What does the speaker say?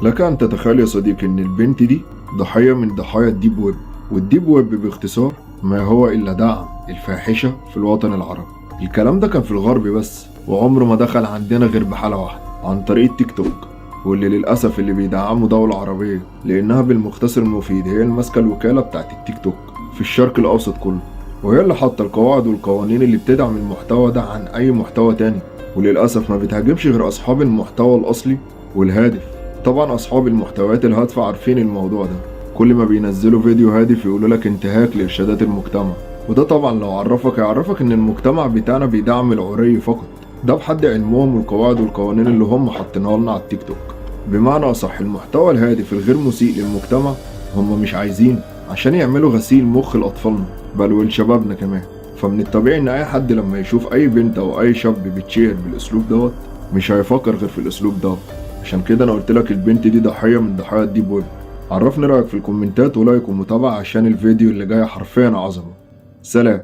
لك أن تتخيل يا صديقي إن البنت دي ضحية من ضحايا ال deep web. وال deep web باختصار ما هو إلا دعم الفاحشة في الوطن العربي. الكلام ده كان في الغرب بس، وعمره ما دخل عندنا غير بحالة واحدة، عن طريق التيك توك، واللي للأسف اللي بيدعموا دولة عربية، لأنها بالمختصر المفيد هي اللي ماسكة الوكالة بتاعت التيك توك في الشرق الأوسط كله، وهي اللي حاطة القواعد والقوانين اللي بتدعم المحتوى ده عن أي محتوى تاني. وللأسف ما بتهاجمش غير أصحاب المحتوى الأصلي والهادف. طبعا أصحاب المحتويات الهادفة عارفين الموضوع ده، كل ما بينزلوا فيديو هادف يقولوا لك انتهاك لإرشادات المجتمع. وده طبعا لو عرفك يعرفك ان المجتمع بتاعنا بيدعم العري فقط، ده بحد علمهم والقواعد والقوانين اللي هم حاطينها لنا على التيك توك. بمعنى أصح، المحتوى الهادف الغير مسيء للمجتمع هم مش عايزينه عشان يعملوا غسيل مخ لأطفالنا بل ولشبابنا كمان. فمن الطبيعي ان اي حد لما يشوف اي بنت او اي شاب بيتشير بالاسلوب دوت مش هيفكر غير في الاسلوب دوت. عشان كده انا قلت لك البنت دي ضحية من ضحايا ال deep web. عرفني رأيك في الكومنتات و like ومتابعة عشان الفيديو اللي جاي حرفيا عظمة. سلام.